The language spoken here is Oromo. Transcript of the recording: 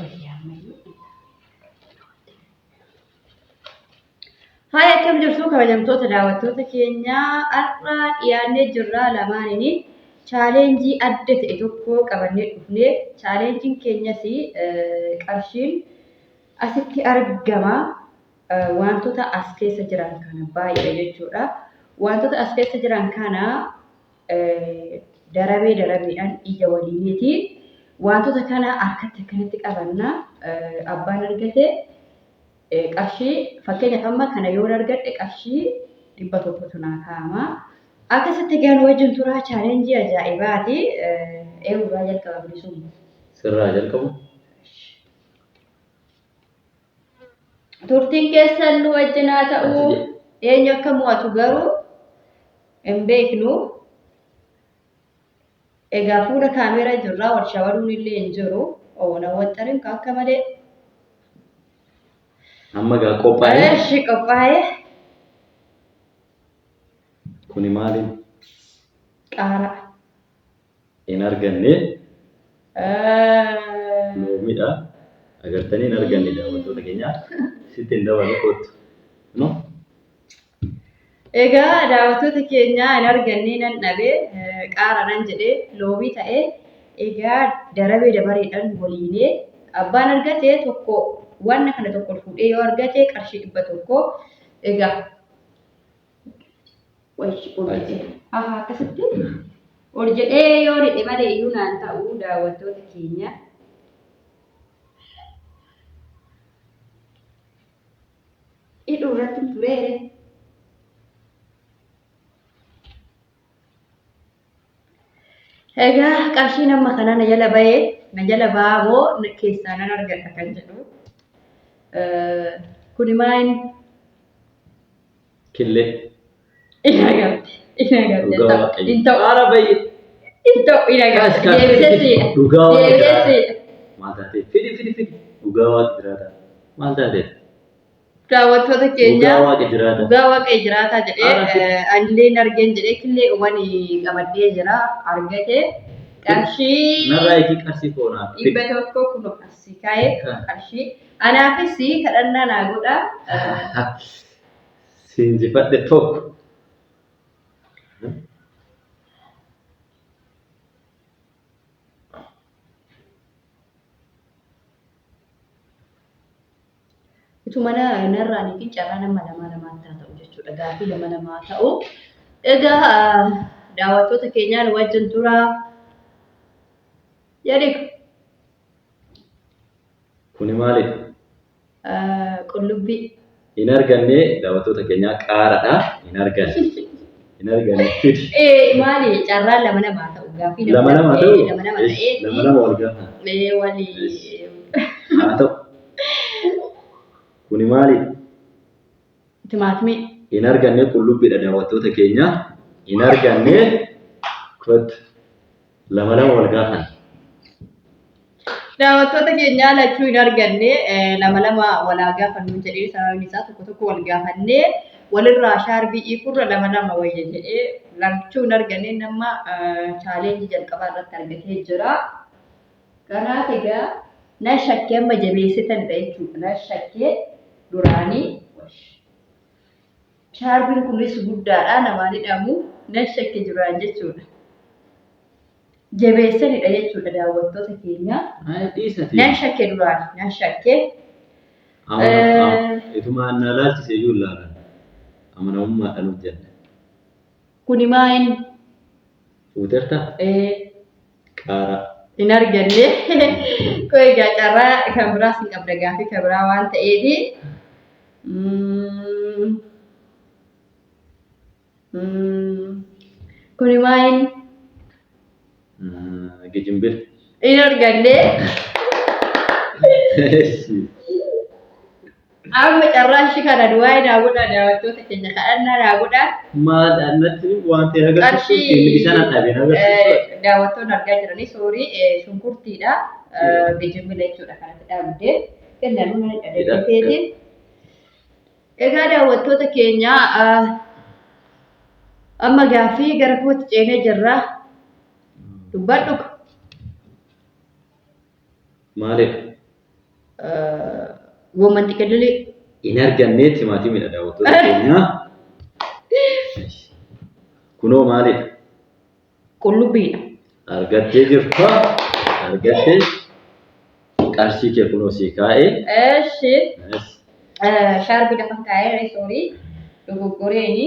Wayyaa ammayyuu. Haaya akkam jirtu kabajamtoota daawwattoota keenyaa har'a dhiyaannee jirra lamaaniin challenge adda ta'e tokko qabannee dhufne challengeiin keenyas qarshiin asitti argama wantoota as keessa jiran kana baay'ee jechuudha. Wantoota as keessa jiran kana darabee darabeedhaan ija waliiniiti. Wantoota kana harkatti akkanatti qabanna abbaan argate qarshii fakkeenyaaf amma kana yoo argadhe qarshii 100tu naa kaa'ama. Akkasitti egaa nu wajjin turaa challenge ajaa'ibaati. Eenyurraa jalqaba bilisummaa? Sirraa jalqabu. Turtiin keessan nu wajjin haa ta'u. Eenyu akka mo'atu garuu hin beeknu. Egaa fuula kaameeraa jirraa wal shawaduun illee hin jiru. Oo na waxxarin ka akka malee. Amma gaa qophaa'ee. Eshi qophaa'ee. Kuni maaliin? Qaaraa. Hin arganne. Loomidha. Agartanii hin arganne daawwattoota keenya. Sitti hin dabalu kottu. No? Egaa daawwattoota keenya hin arganne nan dhabe qaara nan jedhee loomii ta'e egaa darabee dabareedhaan waliinee abbaan argate tokko waan kana tokko ol fuudhee yoo argate qarshii 100 egaa ol jedhee akkasitti ol jedhee yoo hidhe malee iyyuu naan ta'u daawwattoota keenya. Hidhuu irratti hin tureere. Egaa qarshiin amma kana na jala bahee na jala bahaa moo keessaa nan argadha kan jedhu. Kuni maal? Killee. In agarte. In agarte. Dhugaa Waaqayyo. Hin ta'u. Haara bayyee. Hin ta'u. In Kaas agarte. kaas. Deebisee siidha. Dhugaa Waaqa Deebisee jiraata. siidha. Maal taatee? Fidi fidi fidi. Dhugaa Waaqa jiraata. Maal taatee? Daawwattoota keenya Dhugaa Waaqa jiraata. Dhugaa Waaqa jiraataa jedhee Haara fidi. Anillee hin argeen jedhee killee umani qabadhee jira argate qarshii Narraa eegii qarshii koo naaf fidi. 100 kun asii kaa'ee qarshii anaafis kadhannaa naa godha. Siinjifadhe tokko. Utuma narraan fi carraa nama lama lamaatti haa ta'u jechuudha. Gaaffii lama lamaa ta'u. Egaa daawwattoota keenyaan wajjin turaa. Jedhi. Kuni maalidha? Qullubbii. Hin arganne daawwattoota keenyaa qaaradha. Hin arganne. Hin arganne fidi. Maali carraan lama lamaa ta'u gaaffii Lama lama ta'u? Lama lama ta'ee Lama lama wal gaafa. Walii. Haa ta'u. Kuni maalidha? Timaatimii. Hin arganne qullubbiidha daawwattoota keenya. Hin arganne kottu. Lama lama wal gaafan. Daawwattoota keenyaa lachuu hin arganne lama lama walaa gaafannu jedhee sababni isaa tokko tokko wal gaafannee walirraa shaarbii hiikurra lama lama wayya jedhee lachuu hin arganne nama challenge jalqabaa irratti argatee jira. Kanaaf egaa na shakkee amma jabeessitanidha jechuudha. Na shakkee duraanii shaarbiin kunis guddaadha namaan hidhamu na shakke duraan jechuudha. Jabeessanidha jechuudha daawwattoota keenya. Ay dhiisati. Nan shakke duraan nan shakke. Ituma na laalchise iyyuu hin laalan. Amanamummaadhaan hojjedha. Kuni maal? Fuuterta? Qaaraa. Hin arganne. Koo egaa carraa kan biraas hin qabda gaaffii kan biraa waan ta'eef. Kuni maal? Gijinbil. Hin arganne. Amma carraa ishii kana du'aa naa godhaa daawwattoota keenya kadhannaa naa godhaa. Maal natti waan ta'e agarsiisu Qarshii isa na dhabe na agarsiisu. Daawwattoonni argaa jiranii soorii shunkurtiidha. Gijinbila jechuudha kanatti dhabde. Kennanuu mana dhadhabdeetiin. Egaa daawwattoota keenya amma gaaffii gara kootti ceenee jirra. Dubbadhu. Maalidha? Goomman xiqililii. Hin arganne timaatimiidha daawwattoota keenya. Kunoo maalidha? Qullubbiidha. Argattee jirta. Argattee qarshii kee kunoo sii kaa'ee. Eshi. Shaarbii lafa kaa'ee soorii dogoggoreeni.